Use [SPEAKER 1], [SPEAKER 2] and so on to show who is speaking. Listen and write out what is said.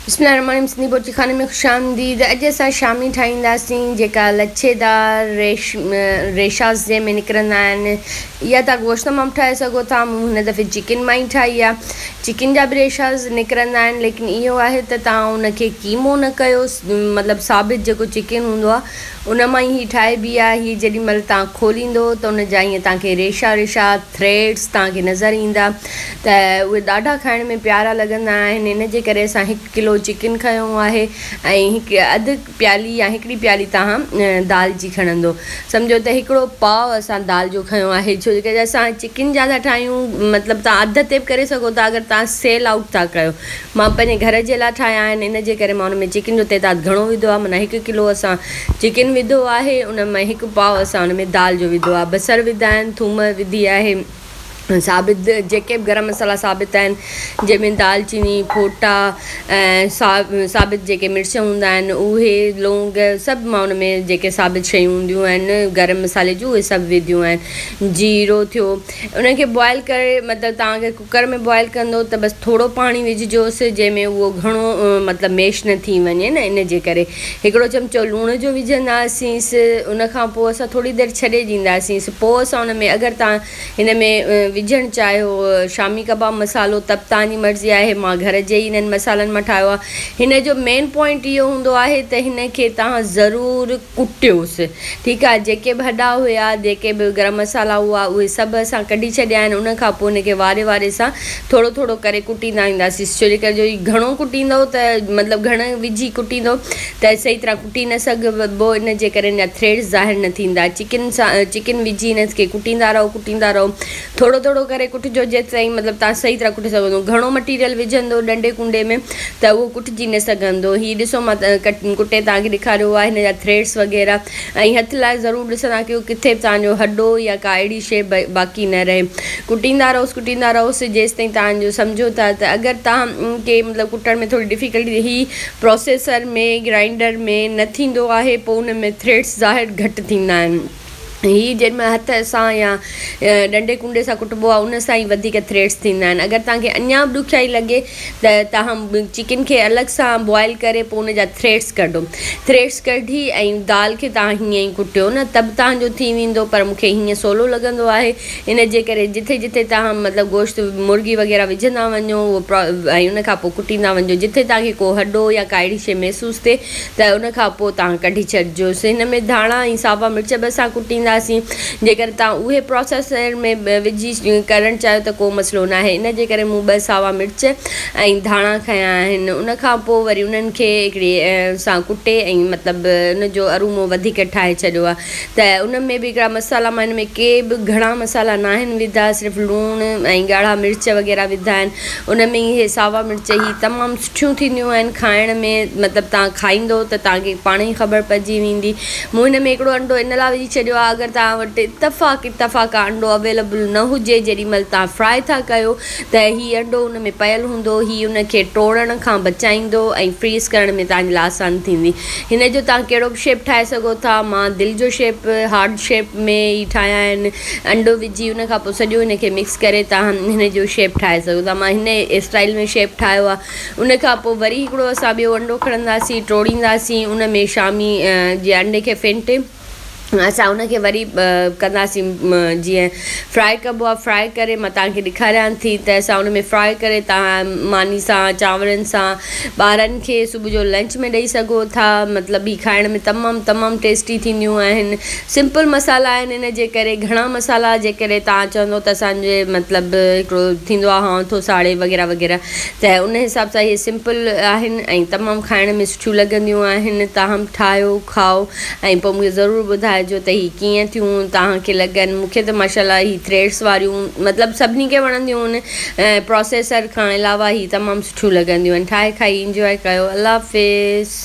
[SPEAKER 1] بسم الله الرحمن الرحيم سنڌي بورچي خاني ۾ خوش آمديد اڄ اسان شامي ٺاهينداسين جيڪا لڇيدار ريش ريشاز جنهن ۾ نڪرندا آهن اها تان گوشت مان به ٺاهي سگهو ٿا مون هن دفعي چڪن مان ئي ٺاهي آهي چڪن جا به ريشاز نڪرندا آهن ليڪن اهو آهي ته تان ان کي قيمو نه ڪيو مطلب ثابت جيڪو چڪن هوندو آهي ان مان ئي هي ٺاهبي آهي. هي جيڏي مهل توهان کوليندو ته ان جا ائين توهان کي ريشا ريشا، Threads، توهان کي نظر ايندا ته اهي ڏاڍا کائڻ ۾ پيارا لڳندا آهن. ان جي ڪري اسان هڪ ڪلو چڪن کنيو آهي ۽ هڪ اڌ پيالي يا هڪڙي پيالي توهان دال جي کڻندو. سمجهو ته هڪڙو پاء اسان دال جو کنيو آهي ڇو جو اسان چڪن جا ٿا ٺاهيون مطلب توهان اڌ تي به ڪري سگهو ٿا اگر توهان سيل آئوٽ ٿا ڪيو. مان پنهنجي گهر جي لاء ٺاهيا آهن ان جي ڪري مان ان ۾ چڪن جو تعداد گهڻو وڌو آهي معنيٰ هڪ ڪلو اسان چڪن وڌو آهي ان ۾ هڪ پاء اسان ان ۾ دال جو وڌو آهي بصر وڌا آهن ٿوم وڌي آهي ثابت جيڪي به گرم مصالحا ثابت آهن جنهن ۾ دال چيني ڦوٽا ۽ ثابت جيڪي مرچ هوندا آهن اهي لونگ سڀ مان ان ۾ جيڪي ثابت شيون هونديون آهن گرم مصالحي جون اهي سڀ وڌيون آهن جيرو ٿيو ان کي بوائل ڪري مطلب توهان کي ڪوڪر ۾ بوائل ڪندو ته بس ٿورو پاڻي وجهجوس جنهن ۾ اهو گهڻو مطلب ميش نه ٿي وڃي نه ان جي ڪري هڪڙو چمچو لوڻ جو وجهنداسينس ان کان پوء اسان ٿوري دير ڇڏي ڏينداسينس پوء اسان ان ۾ اگر تان هن ۾ وجهڻ چاهيو شامي ڪباب مصالحو ته به تان جي مرضي آهي مان گهر جي ئي انهن مصالحن مان ٺاهيو آهي هن جو مين پوائنٽ اهو هوندو آهي ته هن کي تان ضرور ڪٽيوس ٺيڪ آ جيڪي به هڏا هيا جيڪي به گرم مصالحا هئا اهي سڀ اسان ڪڍي ڇڏيا آهن ان کان پوء ان کي واري واري سان ٿورو ٿورو ڪري ڪٽيندا وينداسين ڇو جي ڪري جو هي گهڻو ڪٽيندو ته مطلب گهڻو وجهي ڪٽيندو ته صحيح طرح ڪٽي نه سگهبو ان جي ڪري ان جا ٿريڊس ظاهر نه ٿيندا چڪن سان چڪن وجهي ان کي ڪٽيندا رهو ڪٽيندا رهو ٿورو ٿورو ڪري ڪٽجو جيستائين مطلب تان صحيح طرح ڪٽي سگهندو گهڻو مٽيريل وجهندو ڏنڊي ڪنڊي ۾ ته اهو ڪٽجي نه سگهندو هي ڏسو مان ڪٽي توهان کي ڏيکاريو آهي هن جا ٿريڊس وغيره ۽ هٿ لاء ضرور ڏسندا ڪيو ڪٿي به توهان جو هڏو يا ڪا اهڙي شيء باقي نه رهي ڪٽيندا رهوس ڪٽيندا رهوس جيستائين توهان جو سمجهو ٿا ته اگر توهان کي مطلب ڪٽڻ ۾ ٿوري ڊفيڪلٽي هي پروسيسر ۾ گرائنڊر ۾ نه ٿيندو آهي پوء ان ۾ ٿريڊس ظاهر گهٽ ٿيندا آهن هي جنهن مهل هٿ سان يا ڏنڊي ڪنڊي سان ڪٽبو آهي ان سان ئي وڌيڪ ٿريڊس ٿيندا آهن اگر توهان کي اڃا به ڏکيائي لڳي ته توهان چڪن کي الڳ سان بوائل ڪري پوء ان جا ٿريڊس ڪڍو ٿريڊس ڪڍي ۽ دال کي توهان هيئن ئي ڪٽيو نه ته به توهان جو ٿي ويندو پر مون کي هيئن سولو لڳندو آهي ان جي ڪري جٿي جٿي توهان مطلب گوشت مرغي وغيره وجهندا وڃو اهو ۽ ان کان پوء ڪٽيندا وڃو جٿي توهان کي ڪو هڏو يا ڪا اهڙي شيء محسوس ٿئي ته ان کان پوء توهان ڪڍي ڇڏجوس. هن ۾ ڌاڻا ۽ ساوا مرچ به اسان ڪٽينداسين. جيڪڏهن توهان اهي پروسيسر ۾ وجهي ڪرڻ چاهيو ته ڪو مسئلو ناهي. ان جي ڪري مون ٻه ساوا مرچ ۽ ڌاڻا کنيا آهن. ان کان پوء وري انهن کي هڪڙي سان ڪٽي ۽ مطلب ان جو ارومو وڌيڪ ٺاهي ڇڏيو آهي ته ان ۾ به هڪڙا مصالحا مان هن ۾ ڪي به گهڻا مصالحا ناهن وڌا صرف لوڻ ۽ ڳاڙها مرچ وغيره وڌا آهن. ان ۾ اهي ساوا مرچ هي تمام سٺيون ٿينديون آهن کائڻ ۾ مطلب توهان کائيندو ته توهان کي پاڻ ئي خبر پئجي ويندي مون هن ۾ هڪڙو انڊو ان لاء وجهي ڇڏيو آهي اگر توهان وٽ اتفاق اتفاق انڊو اويليبل نه هجي جيڏي مهل توهان فرائي ٿا ڪيو ته هي انڊو ان ۾ پيل هوندو هي ان کي ٽوڙڻ کان بچائيندو ۽ فريز ڪرڻ ۾ توهان جي لاء آسان ٿيندي هن جو توهان ڪهڙو به شيپ ٺاهي سگهو ٿا مان دل جو شيپ هارٽ شيپ ۾ ئي ٺاهيا آهن انڊو وجهي ان کان پوء سڄو ان کي مڪس ڪري توهان هن جو شيپ ٺاهي سگهو ٿا مان هن اسٽائل ۾ شيپ ٺاهيو آهي ان کان پوء وري هڪڙو اسان ٻيو انڊو کڻنداسين ٽوڙينداسين ان ۾ شامي جي انڊي کي ڦينٽي اسان ان کي وري ڪنداسين جيئن فرائي ڪبو آهي فرائي ڪري مان توهان کي ڏيکاريان ٿي ته اسان ان ۾ فرائي ڪري توهان ماني سان چانورن سان ٻارن کي صبح جو لنچ ۾ ڏئي سگهو ٿا مطلب هي کائڻ ۾ تمام تمام ٽيسٽي ٿينديون آهن سمپل مصالحا آهن ان جي ڪري گهڻا مصالحا جي ڪري توهان چوندو ته اسان جي مطلب هڪڙو ٿيندو آهي هانء ٿو ساڙي وغيره وغيره ته ان حساب سان اهي سمپل آهن ۽ تمام کائڻ ۾ سٺيون لڳنديون آهن توهان به ٺاهيو کائو ۽ پوء مونکي ضرور ٻڌائجو ته هي ڪيئن ٿيون توهان کي لڳن مونکي ته ماشاء الله هي ٿريڊس واريون مطلب سڀني کي وڻنديون آهن پروسيسر کان علاوه هي تمام سٺيون لڳنديون آهن ٺاهي کائي انجواء ڪيو الله حافظ.